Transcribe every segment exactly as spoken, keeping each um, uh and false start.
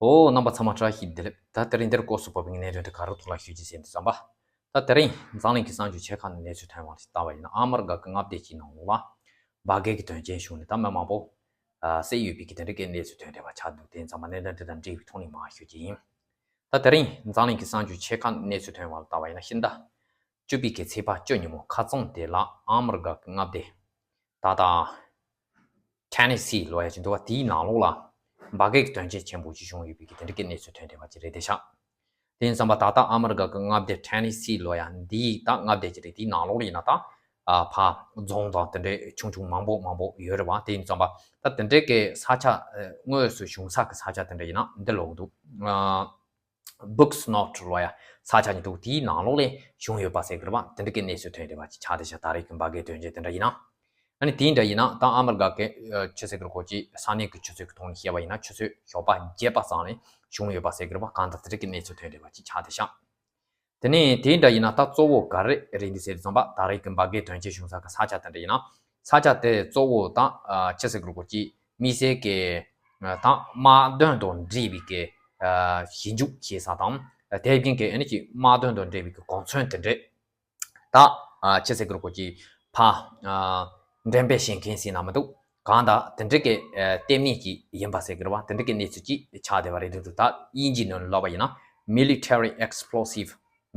ཨོ། རྣམ་པ་ཚང་མ་བཀྲ་ཤིས་བདེ་ལེགས། ད་དེ་རིང་འདིར་སྐོར་སུ་བབས་པའི་གནད་དོན་དེ་ག་རེ་ཐོག་ལ་ཞུ་རྒྱུ་ཟེར་དུས་ཙམ་པ། ད་དེ་རིང་འཛམ་གླིང་གི་གསར་འགྱུར་ཆེ་ཁག་ནས་གནས་ཚུལ་ཐོན་པ་ལ་ལྟ་བ་ཡིན་ན། ཨ་མི་རི་ཀ་གི་མངའ་སྡེ་གཅིག་ནང་ལོགས་ལ་འབར་གས་ཀྱི་དོན་རྐྱེན་བྱུང་ནས་ད་མི་མང་པོ་བསད་ཡོད་པའི་གི་དེ་འདྲ་གི་གནས་ཚུལ་ཐོན་བསྡད་པ་ཆགས་འདུག་དེ་ཙམ་པ་གནད་དོན་དེ་དང་འབྲེལ་བའི་ཐོག་ནས་མར་ཞུ་རྒྱུ་ཡིན། ད་དེ་རིང་འཛམ་གླིང་གི་གསར་འགྱུར་ཆེ་ཁག་གནས་ཚུལ་ཐོན་པ་ལ་ལྟ་བ་ཡིན་ན། ཕྱི་ཟླ་བཅུ་པའི་གི་ཚེས་པ་བཅུ་ཉིན་མོ་ཁ་རྩང་དེ་ལ་ཨ་མི་རི་ཀ་གི་མངའ་སྡེ། ད་ལྟ་ཊེ་ནེ་སི་ལབ་ཡ་ཅིག་འདུག་པ། དེའི་ནང་ལོགས་ལ་འབར་གས་ཀྱི་དོན་རྐྱེན་ཆེན་པོ་ཅིག་བྱུང་ཡོད་པའི་གི་དེ་འདྲ་གི་གནས་ཚུལ་ཐོན་བསྡད་པ་ཅིག་རེད་དེ་ཤག་དེ་ཡིན་ཙམ་པ་ད་ལྟ་ཨ་མི་རི་ཀ་གི་མངའ་སྡེ་ཊེ་ནེ་སི་ལབ་ཡ་འདིའི་ད་མངའ་སྡེ་ཅིག་རེད། དེའི་ནང་ལོགས་ལ་ཡིན་ན་ད་ཨ་ཕར་རྫོང་དང་དེ་འདྲའི་ཆུང་ཆུང་མང་པོ་མང་པོ་ཡོད་རེད་པ། དེ་ཡིན་ཙམ་པ་ད་དེ་འདྲའི་གི་ས་ཆ་དངོས་སུ་བྱུང་ས་གི་ས་ཆ་དེ་འདྲ་ཡིན་ན་འདི་ལོགས་འདུག་ཨ། བུག་སི་ནོཊ་ལབ་ཡ་ས་ཆ་ཅིག་འདུག་དེའི་ནང་ལོགས་ལ་བྱུང་ཡོད་པ་ཟེར་གི་རེད་པ། དེ་འདྲ་གི་གནས་ཚུལ་ཐོན་བསྡད་པ་ཅིག་ཆགས་བསྡད་ཤག་ད་རེས་ཀྱི་འབར་གས་དོན་རྐྱེན་དེ་འདྲ་ཡིན་ན། ཨ་ནི་དེ་འདྲ་ཡིན་ན་ད་ཨ་མི་རི་ཀ་གི་ཨ་ཆི་ཟེར་གི་རེད་གོ་ཅིག་ས་གནས་ཀྱི་ཆུ་ཚོད་ཀྱི་ཐོག་ནས་བཤད་པ་ཡིན་ན་ཆུ་ཚོད་ཞོགས་པ་བརྒྱད་པ་ཙམ་ནས་བྱུང་ཡོད་པ་ཟེར་གི་རེད་པ། གང་ལྟར་དེ་འདྲ་གི་གནས་ཚུལ་ཐོན་བསྡད་པ་ཅིག་ཆགས་བསྡད་ཤག་དེ་ནས་དེ་འདྲ་ཡིན་ན་ད་གཙོ་བོ་ག་རེ་རེད་འདི་ཟེར་དུས་ཙམ་པ། ད་རེས་ཀྱི་འབར་གས་དོན་རྐྱེན་བྱུང་ས་གི་ས་ཆ་དེ་འདྲ་ཡིན་ན། ས་ཆ་དེ་གཙོ་བོ་ད་ཨ་ཆི་ཟེར་གི་རེད་གོ་ཅིག་དམིགས་བསལ་གྱི་ཨ་ད་དམག་དོན་དང་འབྲེལ་བའི་གི་ཨ་ཞིབ་འཇུག་བྱེད་ས་དང་། དེ་བཞིན་གྱི་ཨ་ནི་ཅིག་དམག་དོན་དང་འབྲེལ་བའི་གི་གོ་མཚོན་དེ་འདྲས། ད་ཨ་ཆི་ཟེར་གི་རེད་གོ་ཅིག་ཕར་ཨ་འགྲེམས་སྤེལ་བྱེད་མཁན་ཟེར་ན་མི་འདུག་གང་ལྟར་དེ་འདྲ་གི་ཨ་ལྟེ་གནས་ཅིག་ཡིན་པ་ཟེར་གི་རེད་པ། དེ་འདྲ་གི་གནས་ཚུལ་ཅིག་ཆགས་བསྡད་པ་རེད་འདུག་ད་དབྱིན་ཇིའི་ནང་ལ་ལབ་པ་ཡིན་ན་military explosive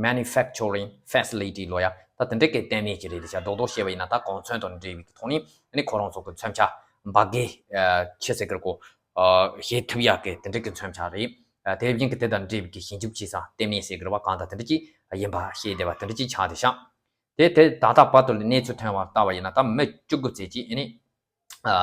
manufacturing facility ལབ་ཡ་ད་དེ་འདྲ་གི་ལྟེ་གནས་ཅིག་རེད་དེ་ཤག་རྡོག་རྡོག་བཤད་པ་ཡིན་ན་ད་གོ་མཚོན་དང་འབྲེལ་བའི་གི་ཐོག་ནས་ཨ་ནི་ཁོ་རང་ཚོ་གི་མཚོན་ཆ་འབར་གས་ཨ་ཆི་ཟེར་གི་རེད་གོ་ཨ་བྱེད་ཐུབ་ཡ་གི་དེ་འདྲ་གི་མཚོན་ཆ་རེད། ཨ་དེ་བཞིན་གྱི་དེ་དང་འབྲེལ་བའི་གི་ཞིབ་འཇུག་བྱེད་ས་ལྟེ་གནས་ཟེར་གི་རེད་པ། གང་ལྟར་དེ་འདྲ་ཅིག་ཡིན་པ་བཤད་བསྡད་པ་དེ་འདྲ་ཅིག་ཆགས་བསྡད་ཤག་དེ་དེ་ད་ལྟ་བར་དུ་ལ་གནས་ཚུལ་ཐོན་པ་ལྟ་བ་ཡིན་ན་ད་མི་བཅུ་དགུ་ཙམ་ཅིག་ཨ་ནི་ཨ་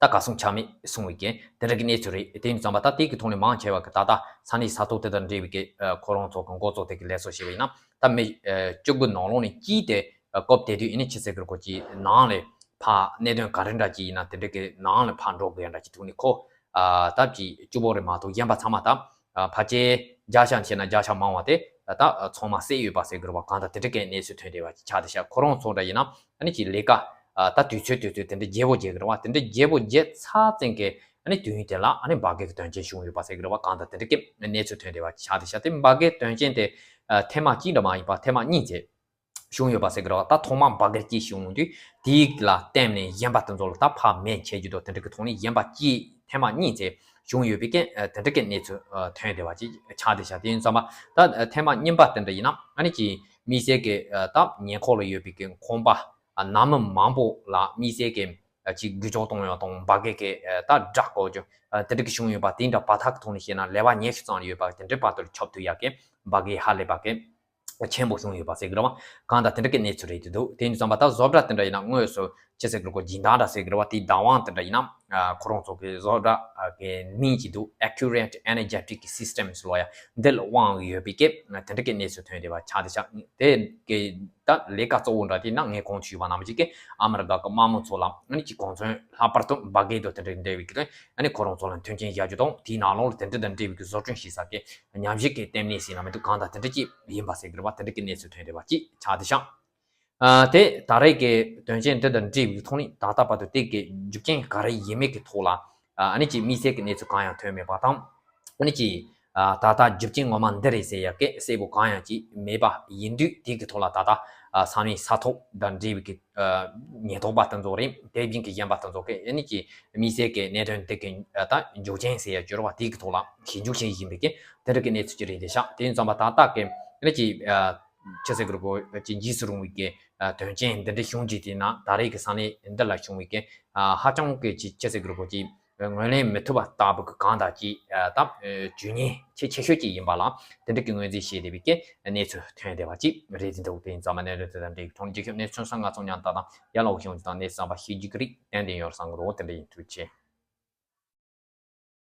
ད་གར་སོང་ཆ་མེད་སོང་བའི་གི་དེ་འདྲ་གི་གནས་ཚུལ་རེད། དེ་ཡིན་ཙམ་པ་ད་དེ་གི་ཐོག་ནས་མང་ཆེ་བ་གི་ད་ལྟ་ས་གནས་ས་ཐོག་དེ་དང་འབྲེལ་བའི་གི་ཨ་ཁོ་རང་ཚོ་གི་འགོ་གཙོ་དེ་གི་ལས་ཚོགས་བྱས་པ་ཡིན་ན་ད་མི་ཨ་བཅུ་དགུ་ནང་ལོགས་ནས་གཅིག་དེ་ཨ་སྐབས་དེ་དུས་ཨ་ནི་ཆི་ཟེར་གི་རེད་གོ་ཅིག་ནང་ལ་ཕར་གནད་དོན་ག་རེ་འདྲ་ཅིག་ཡིན་ན་དེ་འདྲ་གི་ནང་ལ་ཕར་འགྲོ་དགོས་ཡ་འདྲ་ཅིག་ཐུག་ནས་ཁོ་ཨ་ད་ཅིག་བཅུ་པོ་རེད་མ་གཏོགས་གཞན་པ་ཚང་མ་ད་ཨ་ཕལ་ཆེར་བརྒྱ་ཆ་བྱས་ན་བརྒྱ་ཆ་མང་བ་དེ་ད་ཚང་མ་བསད་ཡོད་པ་ཟེར་གི་རེད་པ། གང་ལྟར་དེ་འདྲ་གི་གནས་ཚུལ་ཐོན་བསྡད་པ་ཅིག་ཆགས་བསྡད་ཤག་ཁོ་རང་ཚོ་འདྲ་ཡིན་ན་ཨ་ནི་ཅིག་ལས་ཀ་ཨ་ད་དུས་ཚོད་དུས་ཚོད་དེ་འདྲ་བརྗེ་པོ་བརྗེ་གི་རེད་པ། དེ་འདྲ་བརྗེ་པོ་བརྗེ་ཚར་ཙང་གི་ཨ་ནི་དུས་ཡུན་དེ་ལ་ཨ་ནི་འབར་གས་ཀྱི་དོན་རྐྱེན་བྱུང་ཡོད་པ་ཟེར་གི་རེད་པ། གང་ལྟར་དེ་འདྲ་གི་གནས་ཚུལ་ཐོན་བསྡད་པ་ཅིག་ཆགས་བསྡད་ཤག་དེ་འབར་གས་དོན་རྐྱེན་དེ་ཨ་ཐེངས་མ་གཅིག་འདྲ་མ་ཡིན་པ་ཐེངས་མ་གཉིས་བྱས། བྱུང་ཡོད་པ་ཟེར་གི་རེད་པ། ད་ཐོག་མར་འབར་གས་གཅིག་བྱུང་དུས་དེ་ལ་བརྟེན་ནས་གཞན་པ་དེ་ཚོ་ལ་ད་ཕར་མེ་མཆེད་རྒྱུ་དང་དེ་འདྲ་གི་ཐོག་ནས་གཞན་པ་གཅིག་ཐེངས་མ་གཉིས་བྱས་བྱུང་ཡོད་པའི་གི་དེ་འདྲ་གི་གནས་ཚུལ་ཐོན་བསྡད་པ་ཅིག་ཆགས་བསྡད་ཤག་དེ་ཡིན་ཙམ་པ་ད་ཐེངས་མ་གཉིས་པ་དེ་འདྲ་ཡིན་ན་ཨ་ནི་ཅིག་དམིགས་བསལ་གི་ད་ཉེ་འཁོར་ལ་ཡོད་པའི་གི་ཁང་པ་ནང་མི་མང་པོ་ལ་དམིགས་བསལ་གི་ཅིག་འགུལ་སྐྱོད་གཏོང་ཡ་དང་འབར་གས་གི་ད་སྒྲ་གོ་རྒྱུ་དེ་འདྲ་གི་བྱུང་ཡོད་པ། དེ་འདྲ་བར་ཐག་གི་ཐོག་ནས་བཤད་ན་ལེ་བར་ཉི་ཤུ་ཙམ་ཡོད་པ་དེ་འདྲའི་བར་དུ་ཁྱབ་ཐུབ་ཡ་གི་འབར་གས་ཧ་ལས་པ་གི་ཆེན་པོ་བྱུང་ཡོད་པ་ཟེར་གི་རེད་པ། གང་ལྟར་དེ་འདྲ་གི་གནས་ཚུལ་རེད་དེ་འདུག་དེ་ཡིན་ཙམ་པ་ད་བཟོ་གྲྭ་དེ་འདྲ་ཡིན་ན་དངོས་སུ་ཅི་ཟེར་གི་རེད་གོ་སྦྱིན་བདག་འདྲ་ཟེར་གི་རེད་པ། དེའི་བདག་དབང་དེ་འདྲ་ཡིན་ན་ཁོ་རང་ཚོ་གི་བཟོ་གྲྭ་གི་མིང་ཅིག་འདུག Accurate Energetic Systems ལབ་ཡ་འདི་ལ་དབང་ཡོད་པའི་གི་དེ་འདྲ་གི་གནས་ཚུལ་ཐོན་བསྡད་པ་ཆགས་བསྡད་ཤག་དེ་གི་ད་ལས་ཀ་གཙོ་བོ་འདྲ་དེ་ན་ངས་གོང་དུ་ཞུས་པ་ནང་བཞིན་གི་ཨ་མི་རི་ཀ་གི་དམག་མི་ཚོ་ལ་ཨ་ནི་ཅིག་གོ་མཚོན་ལྷག་པར་དུ་འབར་གས་དང་དེ་འདྲ་འབྲེལ་བའི་གི་ཨ་ནི་ཁོ་རང་ཚོ་ལ་མཐུན་རྐྱེན་བཞག་རྒྱུ་དང་དེའི་ནང་ལོགས་ལ་དེ་འདྲ་དང་འབྲེལ་བའི་གི་བཟོ་སྐྲུན་བྱེད་ས་གི་ཉམས་ཞིབ་ཀྱི་ལྟེ་གནས་ཟེར་ན་མི་འདུག་གང་ལྟར་དེ་འདྲ་ཅིག་ཡིན་པ་ཟེར་གི་རེད་པ། དེ་འདྲ་གི་གནས་ཚུལ་ཐོན་བསྡད་པ་ཅིག་ཆགས་བསྡད་ཤག་ཨ་དེ་ད་རེས་ཀྱི་དོན་རྐྱེན་འདི་དང་འབྲེལ་བའི་ཐོག་ནས་ད་ལྟ་བར་དུ་དེ་གི་རྒྱུ་རྐྱེན་ག་རེ་ཡིན་མིན་གྱི་ཐོག་ལ་ཨ་ནི་ཅིག་དམིགས་བསལ་གྱི་གནས་ཚུལ་གང་ཡང་ཐོན་མེད་པ་དང་། ཨ་ནི་ཅིག་ཨ་ད་ལྟ་རྒྱུ་རྐྱེན་ངོ་མ་འདི་རེད་ཟེར་ཡ་གི་གསལ་པོ་གང་ཡང་ཅིག་མེད་པ་ཡིན་དུས་དེ་གི་ཐོག་ལ་ད་ལྟ་ཨ་ས་གནས་ས་ཐོག་དང་འབྲེལ་བའི་གི་ཨ་ཉེན་རྟོག་པ་དེ་ཚོ་རེད། དེ་བཞིན་གྱི་གཞན་པ་དེ་ཚོ་གི་ཨ་ནི་ཅིག་དམིགས་བསལ་གྱི་གནད་དོན་དེ་གི་ཨ་ད་རྒྱུ་རྐྱེན་ཟེར་ཡ་སྦྱོར་བ་དེ་གི་ཐོག་ལ་ཞིབ་འཇུག་བྱེད་བཞིན་པའི་གི་དེ་འདྲ་གི་གནས་ཚུལ་ཅིག་རེད་དེ་ཤག་དེ་ཡིན་ཙམ་པ་ད་ལྟ་གི་ཨ་ནི་ཅིག་ཨ་ཅི་ཟེར་དགོས་རེད་གོ་ཅིག་འཇིགས་སུ་རུང་བའི་གི་ཨ་དོན་རྐྱེན་འདི་འདྲ་བྱུང་རྗེས་དེ་ན་ད་རེས་ཀྱི་ས་གནས་འདི་ལ་བྱུང་བའི་གི་ཨ་ཧ་ཅང་གི་ཅིག་ཅི་ཟེར་དགོས་རེད་གོ་ཅིག་ངོས་ལེན་མི་ཐུབ་པ་ལྟ་བུ་གི་གང་ལྟར་ཅིག་ཨ་ད་ཨ་ཇུས་ཉེན་ཆེས་ཆེ་ཤོས་ཅིག་ཡིན་པ་ལ་དེ་འདྲ་གི་ངོས་འཛིན་བྱས་བསྡད་པའི་གི་གནས་ཚུལ་ཐོན་བསྡད་པ་ཅིག་རེད་དེ་འདུག་དེ་ཡིན་ཙམ་པ་གནས་ཚུལ་དེ་དང་འབྲེལ་བའི་ཐོག་ནས་རྒྱལ་ཁབ་གནས་ཚུལ་ཆུང་ཙག་ང་ཚོ་མཉམ་དུ་དང་ཡར་ལ་འོ་ཤོང་ཅིག་དང་གནས་ཚུལ་གསར་པ་ཤེས་རྒྱུ་གི་རིགས་ཏན་ཏན་ཡོད་བསམ་གི་རེད། དེ་འདྲ་ཡིན། ཐུགས་རྗེ་ཆེ།